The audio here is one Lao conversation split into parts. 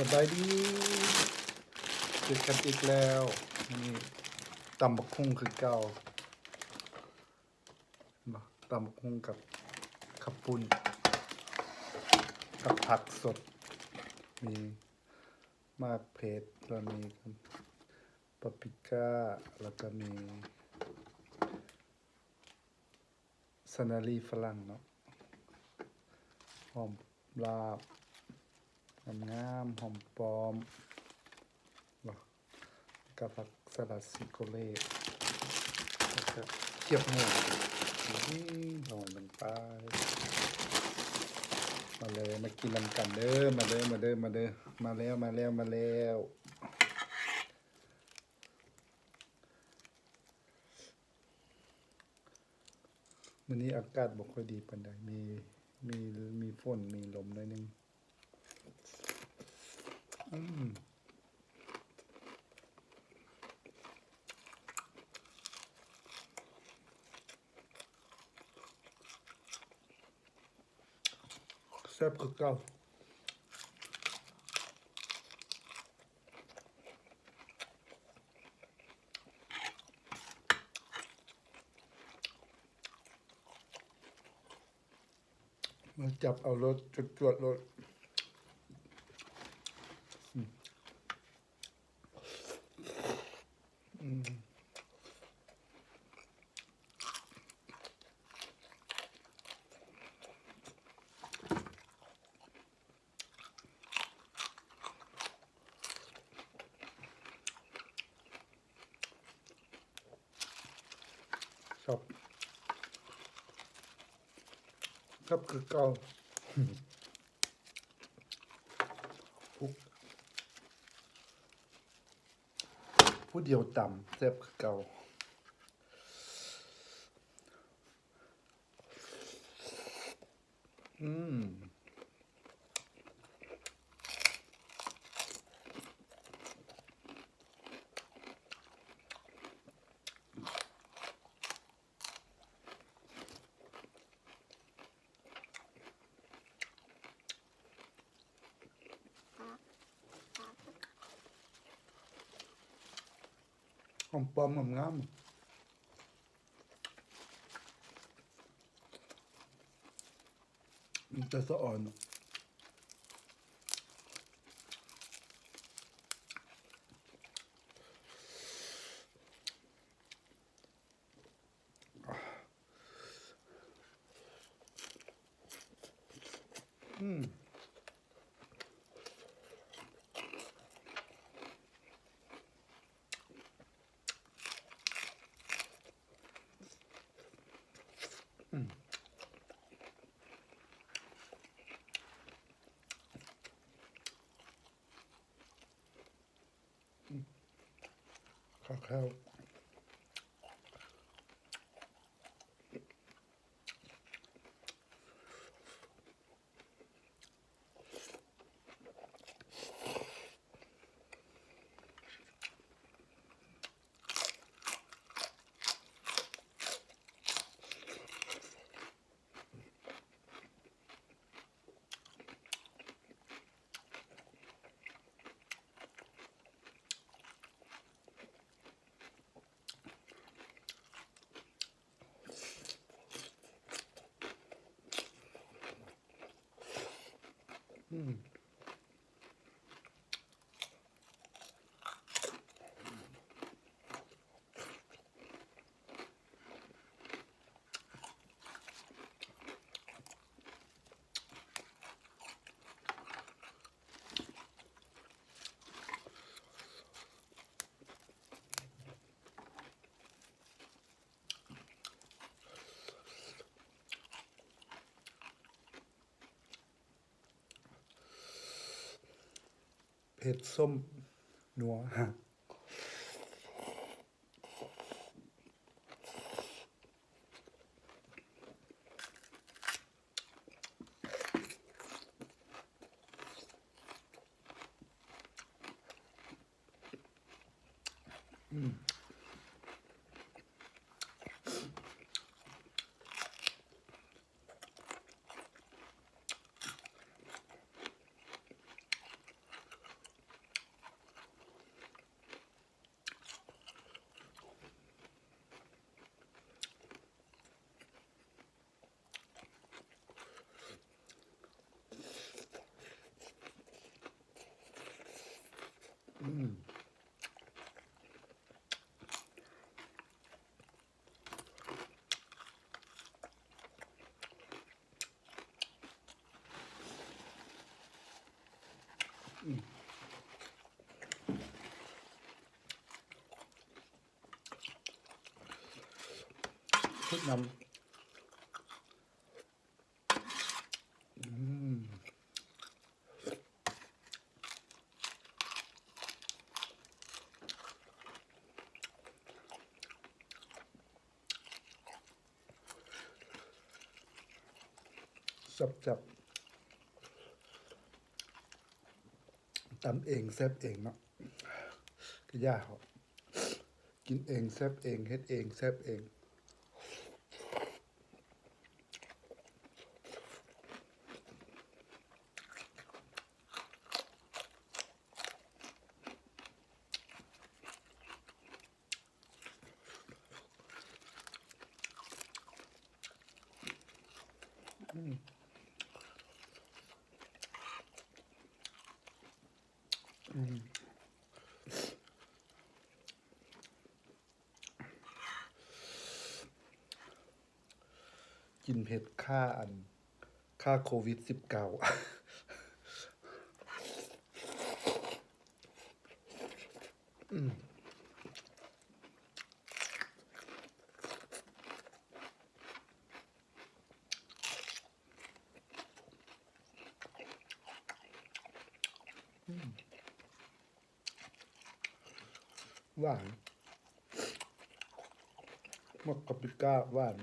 ສະບາຍດີ ເຈີກັນອີກແລ້ວ ມື້ນີ້ຕຳບັກຫຸ່ງຄືເກົ່າ ຕຳບັກຫຸ່ງກັບເຂົ້າປຸ້ນ ກັບຜັກສົດ ມີໝາກເຜັດ ແລ້ວມີປາປຣິກາ ແລ້ວກະມີ ເຊລລີຝຣັ່ງເນາະ ຫອມລາບງາມໆ ຫອມປ້ອມ ແລ້ວກະຜັກສະຫຼັດຊີໂກເລ ແລ້ວກະຄຽບໝູ ນີ້ ເອົາມັນໄປ ມາເລີຍ ມາກິນນຳກັນເດີ ມາເດີ ມາເດີ ມາເດີ ມາແລ້ວ ມາແລ້ວ ມາແລ້ວ. ມື້ນີ້ອາກາດບໍ່ຄ່ອຍດີປານໃດ ມີ ມີ ມີຝົນ ມີລົມໜ້ອຍໜຶ່ງ ອືມ ແຊບຄືເກົ່າ. ມາຈັບເອົາໂລດ ຈວດໆໂລດ ອືມ ອືມ. ແຊບ ແຊບຄືເກົ່າ ຜູ້ ຜູ້ດຽວຕຳ ແຊບຄືເກົ່າ. ອືມ ຫອມປ້ອມງາມໆ ມີແຕ່ສະອອນ. ອືມ ອືມ ອືມ ຄັກແລ້ວ. ອືມ ເຜັດ ສົ້ມ ນົວ. ອືມ. ອືມ. ອືມ ອືມ ຊຸດນ້ຳ ອືມ ແຊບໆ ຕຳເອງແຊບເອງເນາະ ກະຢ່າ ກິນເອງແຊບເອງ ເຮັດເອງແຊບເອງ. ອືມ ອືມ ກິນເຜັດຂ້າອັນ ຂ້າໂຄວິດສິບເກົ້າ ອືມ. ອືມ ຫວານ ໝາກປາປຣິກ້າຫວານ.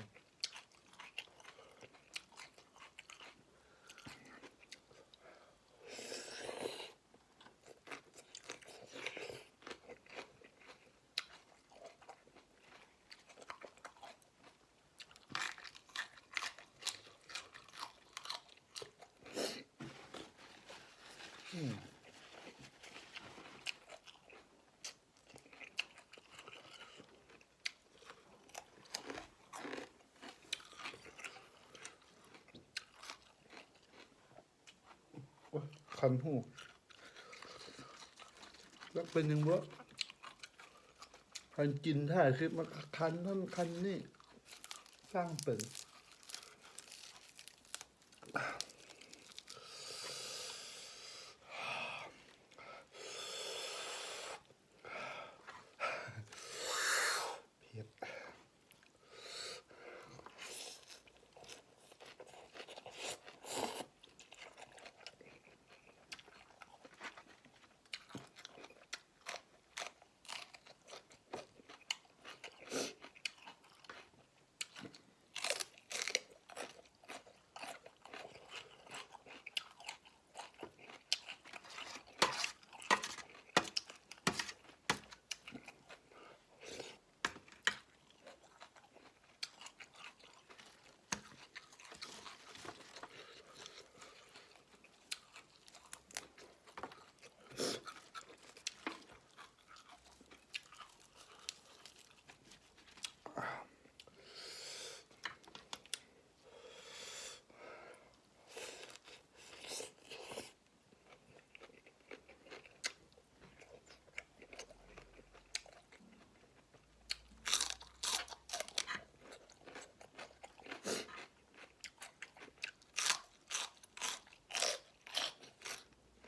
ອືມ ໂອ້ຍ ຄັນຫູ ຈັກເປັນຫຍັງບໍ່ ຄັນກິນຖ່າຍຄລິບມັນກະຄັນນັ້ນຄັນນີ້ ຊ່າງເປັນ. ເຜັດ.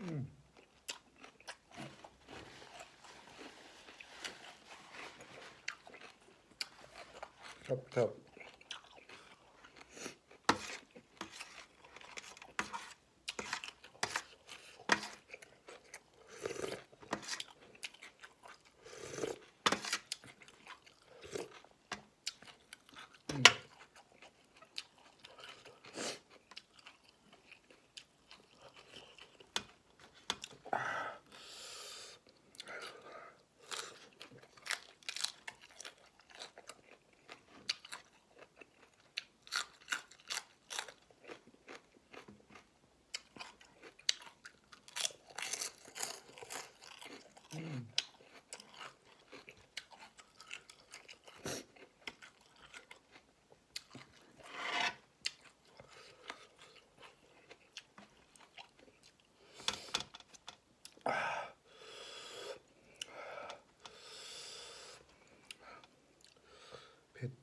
ອືມ ແຊບໆ.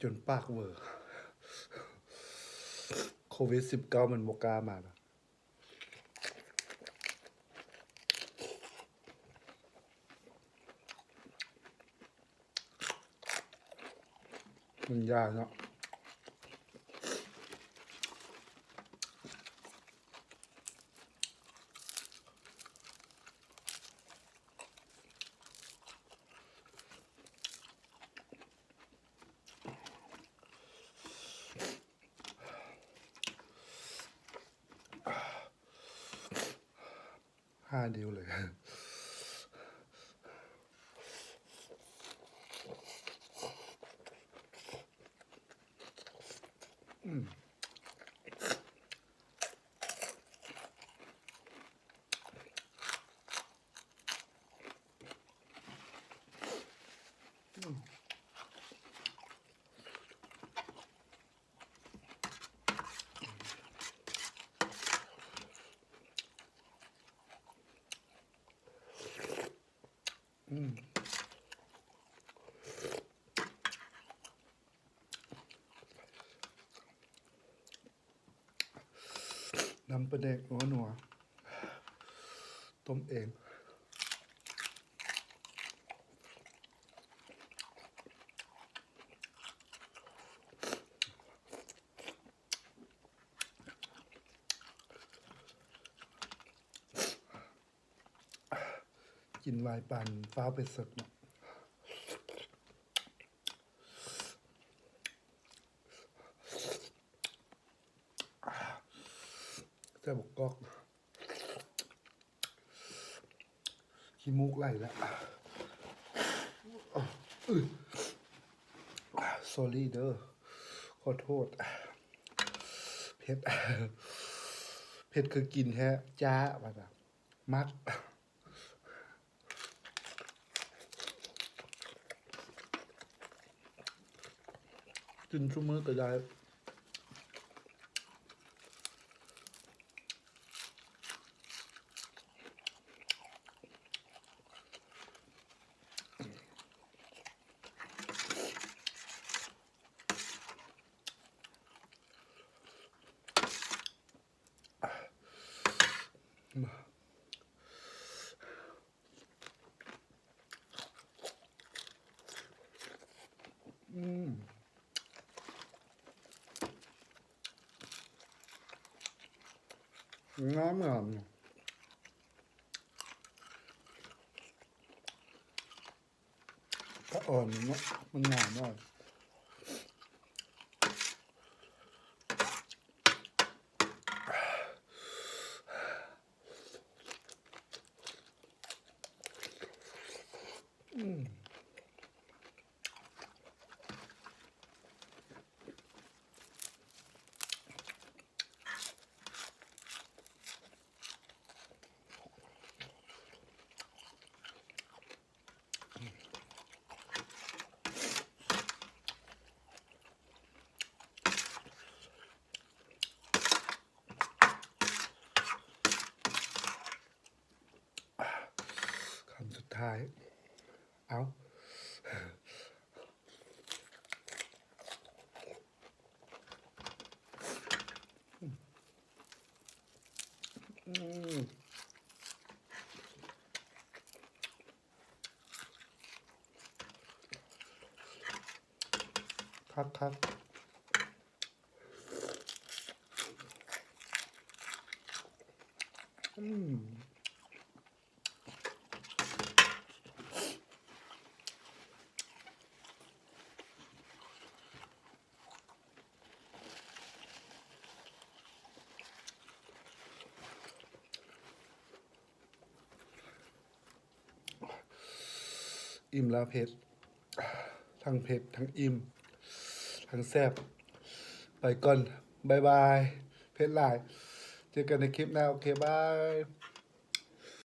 ຈົນປາກເວີ ໂຄວິດສິບເກົ້າມັນບໍ່ກ້າມາລະ. ມັນຢາກເນາະ. ຫ້ານິ້ວເລີຍ. ອືມ. ອືມ. ນ້ຳປາແດກນົວໆ ຕົ້ມເອງ. ກິນໄວປານຟ້າວໄປເສິກເນາະ. ແຊບບັກກອກ ຂີ້ມູກໄຫຼແລ້ວ. ສອຣີເດີ ຂໍໂທດ. ເຜັດ ເຜັດຄືກິນແທ້ ຈ້າ ວ່າຊັ້ນ. ມັກ ກິນຊຸມື້ກໍໄດ້. ອືມ ງາມໆ ກະອ່ອນເນາະ ມັນງາມເນາະ. ອືມ. ຄຳສຸດທ້າຍ ເອົາ. ອືມ ຄັກໆ ອືມ. ອີ່ມແລ້ວເຜັດ ທັງເຜັດ ທັງອີ່ມ ທັງແຊບ. ໄປກ່ອນ ບາຍບາຍ. ເຜັດຫຼາຍ. ເຈີກັນໃນຄລິບໜ້າ. ໂອເຄ ບາຍ.